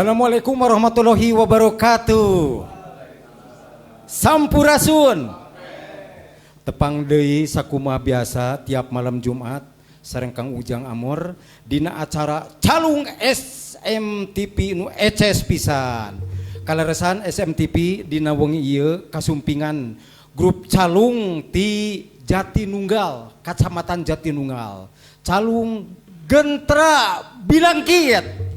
Assalamualaikum warahmatullahi wabarakatuh. Sampurasun. Tepang deui sakumaha biasa tiap malam Jumat sareng Kang Ujang Amor dina acara Calung SMTV nu eces pisan. Kaleresan SMTV dina wengi ieu kasumpingan grup Calung ti Jatinunggal, Kacamatan Jatinunggal. Calung Gentra Binangkit.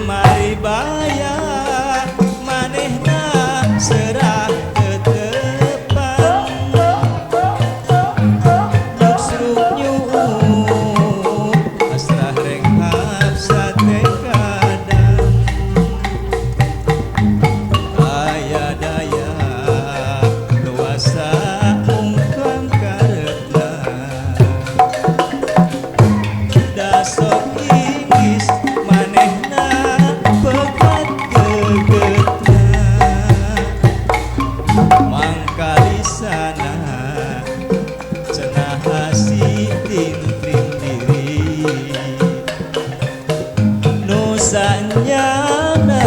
Maribaya manehna serah tetepan Nyuksruk nyuuk asrah renghap sate kadang Aya daya luasa ungkang karepna Dasok inggis manehna pegat gegetna Mangkalisana cenah asih tintrim diri Nusanyana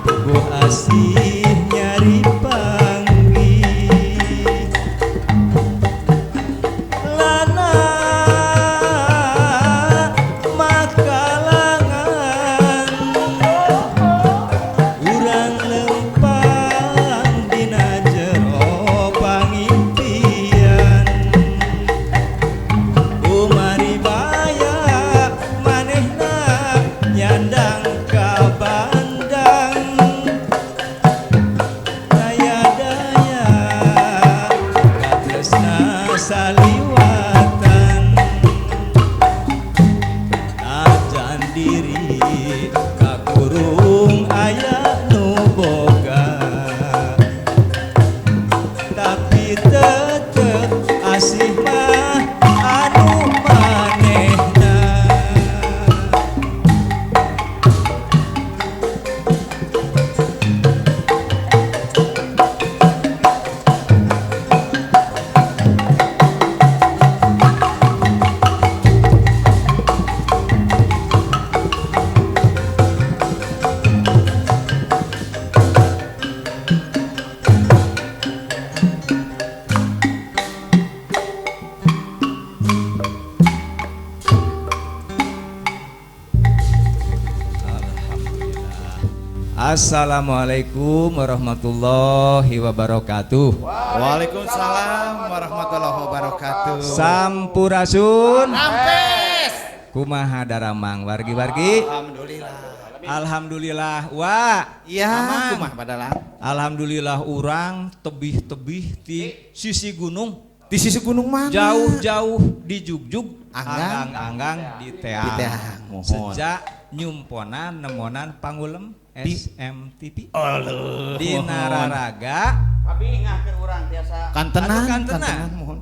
puguh asih nyari panggih Lana makalangan urang lempang dina jero pangimpian Umaribaya manehna nyandang ka bandang Daya-daya katresna saliwatan Najan diri kakurung aya nu boga Tapi tetep asih mah anu manehna. Assalamualaikum warahmatullahi wabarakatuh. Waalaikumsalam warahmatullahi wabarakatuh. Sampurasun. Rampes. Kumaha daramang wargi-wargi? Alhamdulillah. Alhamdulillah wa. Iya, Amang. kumaha padalang? Alhamdulillah urang tebih-tebih di sisi gunung. Di sisi gunung mana? Jauh-jauh di jugjug, Anggang. anggang-anggang di teang. Di teang, mohon. Sejak nyumponan nemonan pangulem SMTP. Aduh, Di mohon. Nararaga, Abi ngah keur urang tiasa Kantenan, Atuh, kantenan. kantenan mohon.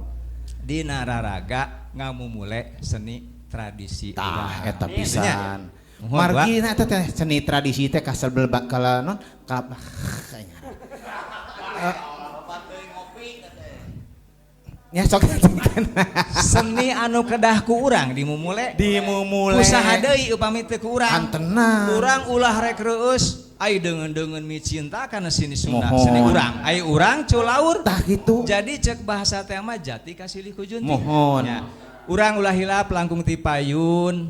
Di Nararaga ngamumule seni tradisi. Tah urang. eta pisan. Mohon, Margi na eta teh seni tradisi teh kasel belbak kala non ka kayaknya. Ya sok Seni anu kedah ku urang dimumule. Dimumule. Usaha deui upami teu ku urang. Kantenan. Urang ulah rek reueus ai deungeun-deungeun micinta kana seni Sunda, Mohon. seni urang. Ai urang culaur. Tah kitu. Jadi cek bahasa teh mah jati kasilih ku junti. Mohon. Ya. Urang ulah hilap langkung ti payun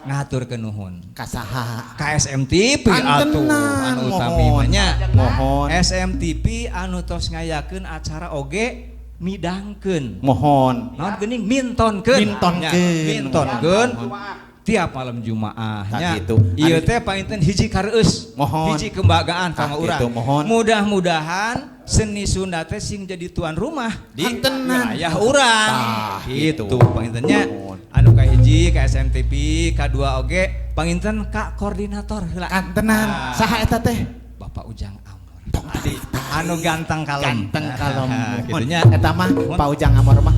ngaturkeun nuhun. Kasaha. Ka SMTP atuh Kantenan, anu utami mohon. mah nya. Mohon. SMTP anu tos ngayakeun acara oge midangkeun. Mohon. Naon geuning mintonkeun. Mintonkeun. Nya, mintonkeun. Mohon. Tiap malam Jumaah Tah nya. kitu. Ieu teh panginten hiji kareueus, Mohon. hiji kebanggaan Tah kanggo urang. kitu, mohon. Mudah-mudahan seni Sunda teh sing jadi tuan rumah di Kantenan. wilayah urang. Tah, Gitu kitu. pangintennya. Mohon. Anu kahiji ka SMTP, kadua oge panginten ka koordinator heula. Kantenan. Ah. Saha eta teh? Bapak Ujang Amor. Tong tarik. Anu ganteng kalem. Ganteng kalem. Gitu nya. Eta mah Pak Ujang Amor mah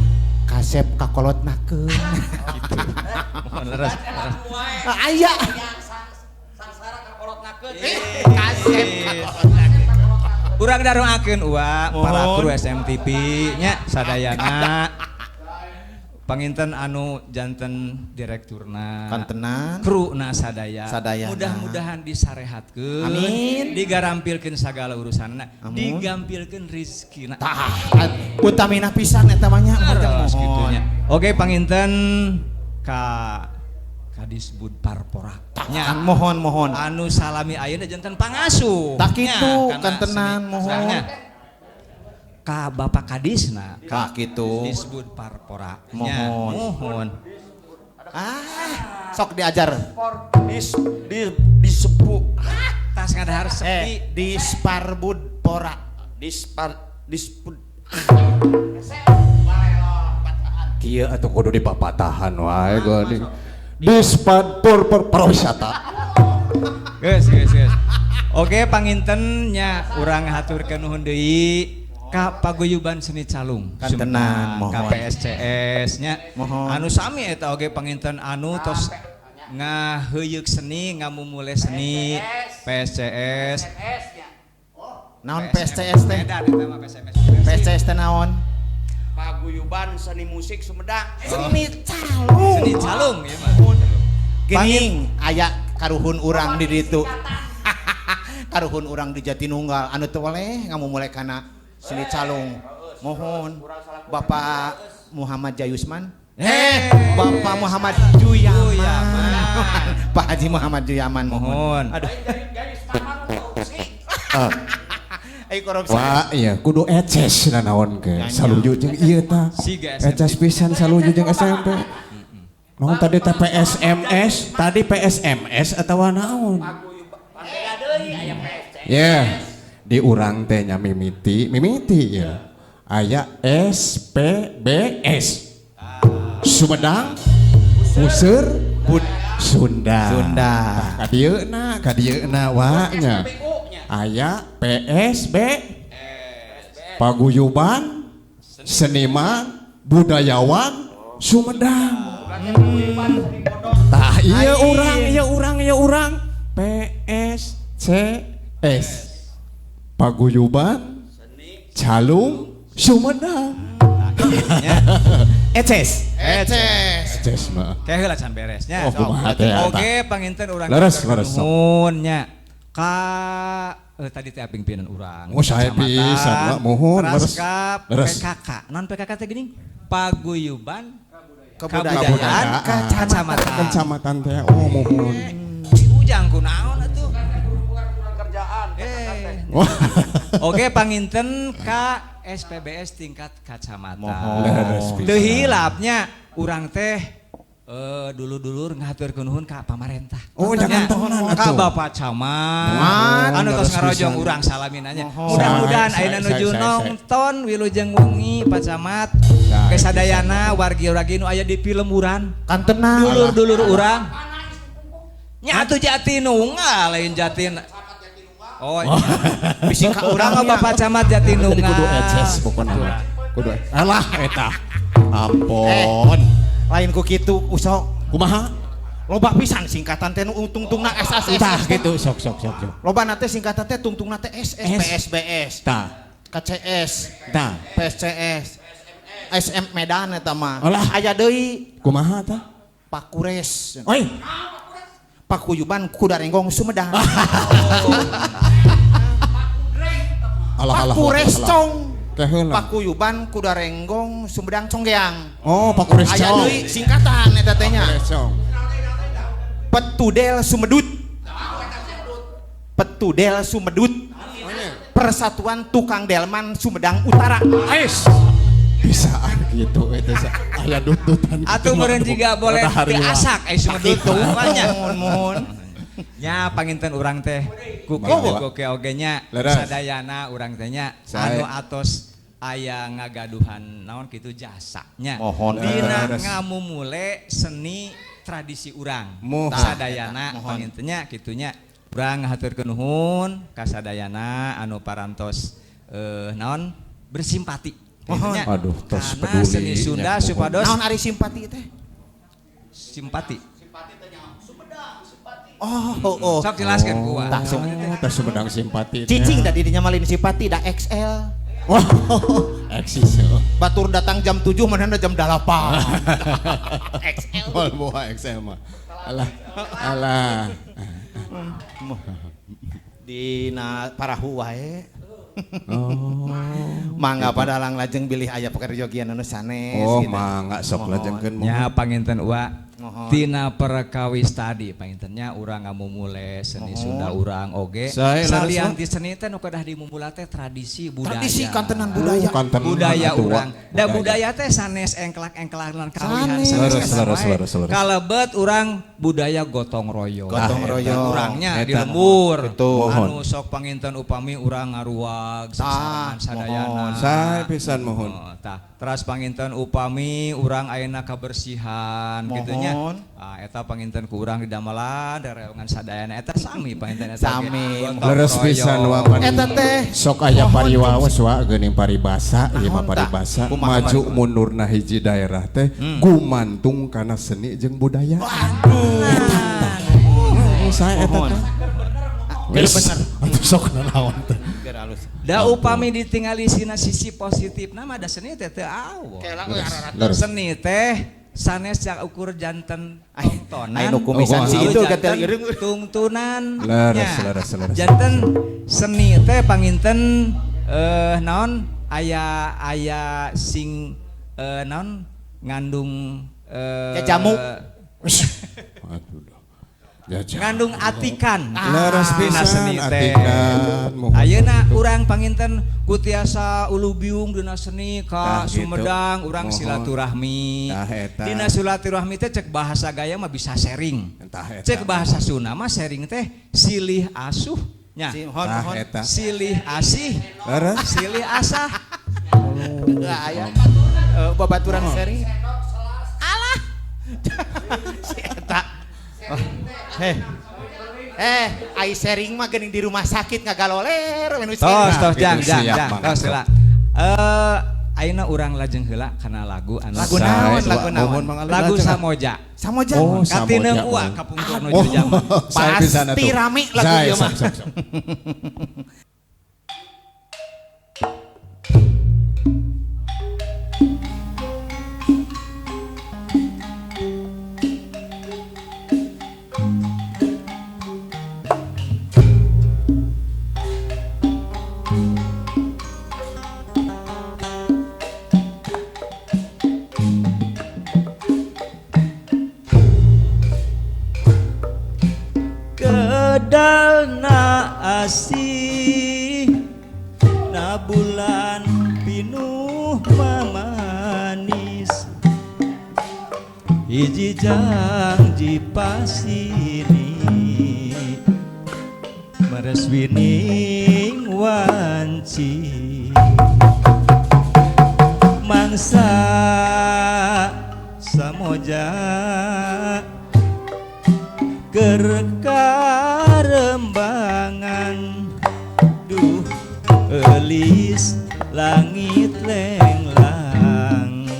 kasep kakolotnakeun. Gitu. Mohon leres. Leres. Aya. Sangsara kakolotnakeun. Kasep kakolotnakeun. Urang daroakeun ua para Mohon. kru SMTP nya sadayana. Panginten anu janten direkturna. Kantenan. Kruna sadaya. Sadayana. Mudah-mudahan disarehatkeun. Amin. Digarampilkeun sagala urusanna, Amun. digampilkeun rezekina. Tah, utamina pisan eta mah nya. Leres Mohon. kitu nya. Oke panginten ka Kadisbud Parpora. Nya, mohon mohon. Anu salami ayeuna janten pangasuh. Tah kitu, Nya, kana kantenan, seni. mohon. Nya. Ka Bapak Kadisna. Tah kitu. Disbud Parpora. Nya, Mohon. Mohon. Ah, sok diajar. Dis di disepu Tas ngadahar sepi. Disparbud pora. Dispar dispud. Kieu atuh kudu dipapatahan wae geuning. Dispadpur pariwisata. Geus geus geus. Oke, panginten nya urang haturkeun nuhun deui ka Paguyuban Seni Calung. Kantenan, Sumedang, ka mohon. PSCS nya. Mohon. Anu sami eta oge panginten anu tos ngaheuyeuk seni, ngamumule seni PSCS. Naon PSCS teh? Medan eta mah PSMS. PSCS teh naon? Paguyuban Seni Musik Sumedang. Seni calung. Seni Calung ieu mah. Geuning aya karuhun urang di ditu. Karuhun urang di Jatinunggal anu teu weleh ngamumule kana seni calung. Mohon Bapak Muhammad Jayusman. Bapak Muhammad Juyaman. Pak Haji Muhammad Juyaman mohon. Mohon. Aduh. Ayo korupsi. Wah, iya kudu eces nanaon ke. Nyanyi. Saluju jeung ieu tah. Siga SMP. Eces pisan saluju jeung SMP. Naon tadi teh PSMS, tadi PSMS atawa naon? Yeah. Di urang teh nya mimiti, mimiti ya. Aya SPBS. Sumedang, Puseur, Bud Sunda. Sunda. Tah, kadieuna, kadieuna wa nya. Aya PSB Paguyuban Seniman Budayawan Sumedang. Tah iya urang, iya urang, iya urang PSCS Paguyuban Calung Sumedang. Eces. Eces. Eces mah. Kayak heula can beresnya. Oh, kumaha teh eta? Oke, panginten urang Leres, leres, sok. nuhun nya. Ka tadi teh pimpinan urang. Oh, sae Kecamatan, pisan, Wak. Muhun, teras leres. ka Leres. PKK. Non PKK teh geuning? Paguyuban Kebudayaan Kecamatan. Kecamatan teh oh muhun. Di Ujang kunaon atuh? Kerjaan. Eh. Oke, panginten ka SPBS tingkat kecamatan. Leres pisan. Teu hilapnya urang teh dulur-dulur ngahaturkeun nuhun ka pamarentah. Oh, jangan Nya, temenan ka atuh. Bapak Camat. Mohon. Anu tos Leres ngarojong pisan. urang salamin nya. Mohon. Mudah-mudahan Sae, ayeuna sae, nuju sae, sae. nonton wilujeng wengi Pak Camat. Sae Ke sadayana wargi-wargi nu aya di Pilemburan. Kantenan. Dulur-dulur urang. Nya atuh Jatinunggal lain Jatin. Oh, iya. Bisi ka Urang urang mah Bapak Camat Jatinunggal. Jadi kudu eces pokona mah. Kudu alah eta. Ampun. Lain ku kitu usok. Kumaha? Loba pisan singkatan teh nu tungtungna S S S. Tah gitu sok sok sok sok. Loba na teh singkatan teh tungtungna teh S S S. P S B S. Tah, KCS, tah. PSCS, SM Medan eta mah. Alah. Aya deui Kumaha tah? Pakures. Oi, Pakuyuban Kuda Renggong Sumedang. alah alah. Pakures alah. cong. Teh heula. Pakuyuban Kuda Renggong Sumedang Conggeang. Oh, Pakures Aya cong. deui singkatan eta teh nya. Pakures cong. Petudel Sumedut. Petudel Sumedut. Persatuan Tukang Delman Sumedang Utara. Ais. Bisaan gitu eta aya dut-dutan. Atuh meureun jiga boleh diasak ai Sumedut Gitu. nya. Mohon mohon. Nya panginten urang teh ku Mangga. oke oge nya Leres. sadayana urang teh nya Sae. anu atos aya ngagaduhan naon kitu jasa nya. Mohon. Dina Leres. ngamumule seni tradisi urang. Mohon. Sadayana Mohon. panginten nya kitu nya. Urang ngahaturkeun nuhun ka sadayana anu parantos naon bersimpati. Mohon. Nya. Aduh, tos Karena peduli seni Sunda nya, mohon. supados Naon ari simpati teh? simpati. Oh, oh, oh. Sok jelaskeun ku. Tah, Oh, tah Sumedang simpati. teh. Cicing tadi dinya malin simpati da XL. Wah, eksis. Batur datang jam 7 mana jam 8. XL. Moal boa XL mah. Alah, alah. Dina parahu wae. Oh. Mangga padalang lajeng bilih aya pekerjogian anu sanes Oh, gitu. mangga sok Mohon. lajengkeun Nya panginten uwa. Mohon. Tina perkawis tadi pangintennya urang ngamumule seni Sunda urang oge. Salian ti seni teh nu kedah dimumula teh tradisi budaya. Tradisi kantenan budaya. Budaya urang. Da budaya teh sanes engklak-engklakan kalihan sanes. Leres. Kalebet urang budaya gotong royong. Gotong royong. Urangnya di lembur. Anu sok panginten upami urang ngaruag sasarengan sadayana. Sae pisan mohon. Tah, teras panginten upami urang ayeuna kabersihan kitu nya. Ah eta panginten ku urang di damelan dareongan sadayana eta sami panginten eta. Sami. Leres pisan wa eta teh. Sok aya pariwaos wa geuning paribasa, ieu mah paribasa. Maju mundurna hiji daerah teh gumantung kana seni jeung budaya. Waduh. Sae eta teh. Bener. Atuh sok nanaon teh. Da upami ditingali sina sisi positif nama da seni teh teu awo. Seni teh sanes jak ukur janten tontonan. Anu kumisan si itu gatel irung tungtunan. Leres. Janten seni teh panginten naon aya aya sing naon ngandung jamu. Aduh. Ngandung atikan. Leres pisan seni teh. Ayeuna urang panginten ku tiasa ulubiung dina seni ka Sumedang urang silaturahmi. Dina silaturahmi teh cek bahasa gaya mah bisa sharing. Cek bahasa Sunda mah sharing teh silih asuh nya. Silih asih. Silih asah. Aya babaturan sharing. Alah. Si eta. Ai sharing mah geuning di rumah sakit ngagaloler menu sharing. Tos jang tos heula. Ayeuna urang lajeng heula kana lagu anu lagu naon lagu naon? Lagu Samoja. Samoja. Oh, Katineung ua kapungkur nuju jaman. Pasti rame lagu ieu mah. Kedalna asih na bulan pinuh mamanis hiji janji pasini mereswining wanci mangsa samoja kerkarembangan duh elis langit lenglang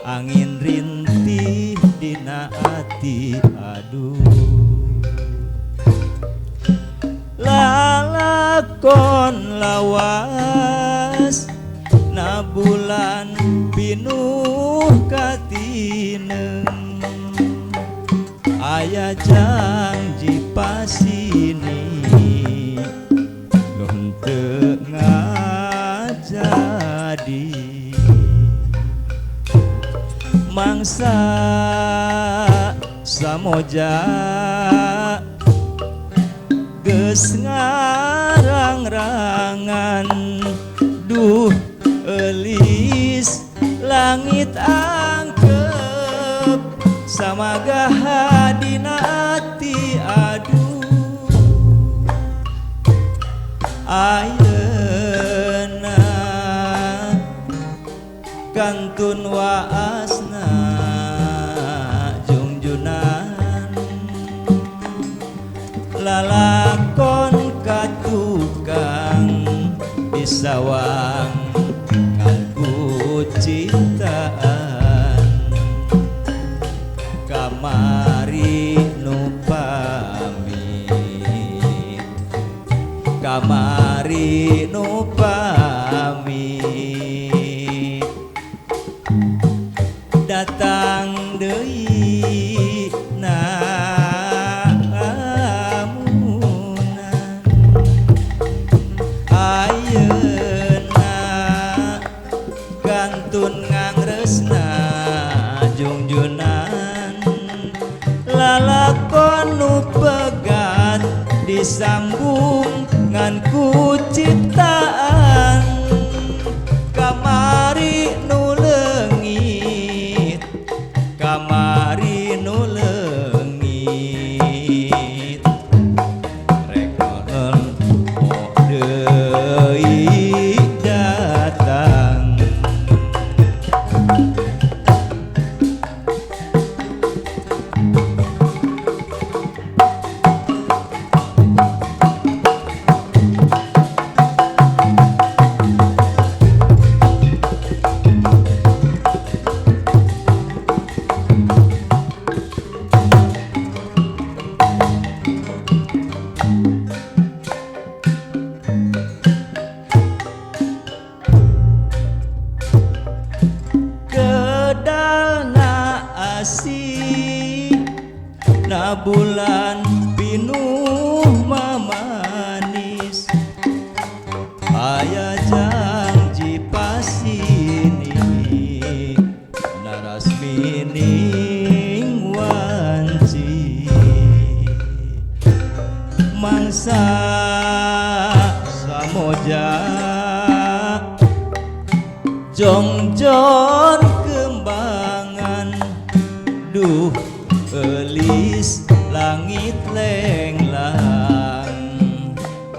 angin rintih dina ati aduh lalakon lawas na bulan pinuh katineng aya janji pasini nu teu ngajadi mangsa samoja geus ngarang-rangan duh eulis langit angkep samagaha dina ati aduh ayeuna kantun waasna jungjunan lalakon katukang disawang nganggu cintaan kamari nu pamit kamari nu pamit datang deui na amunan ayeuna kantun ngangresna jungjunan. Disambung ngan ku ciptaan kamari nu leungit kamari nu leungit rek oh deui datang. Kedalna asih na bulan pinuh mamanis aya janji pasini narasmining wanci mangsa samoja jongjon kembangan duh elis langit lenglang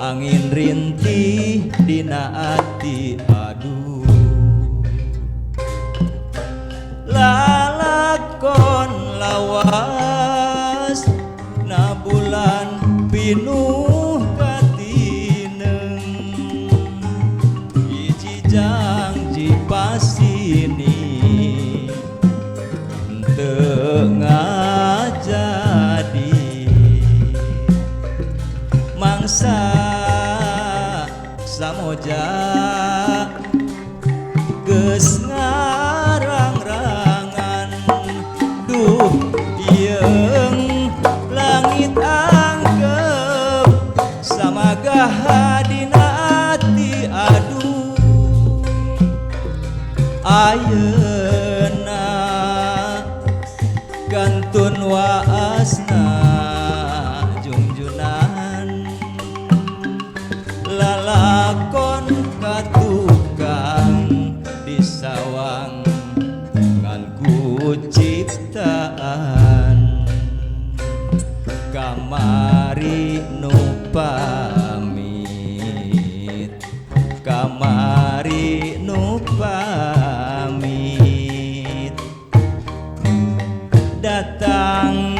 angin rintih dina ati aduh lalakon lawas na bulan pinuh katineng hiji janji pasini teu ngajadi mangsa samoja geus ngarang-rangan duh ieung langit anggep samagah dina ati aduh ayeuna gantun waasna jungjunan lalakon katukang di sawang ngan ku ciptaan kamari nu pamit kamari nu pamit datang.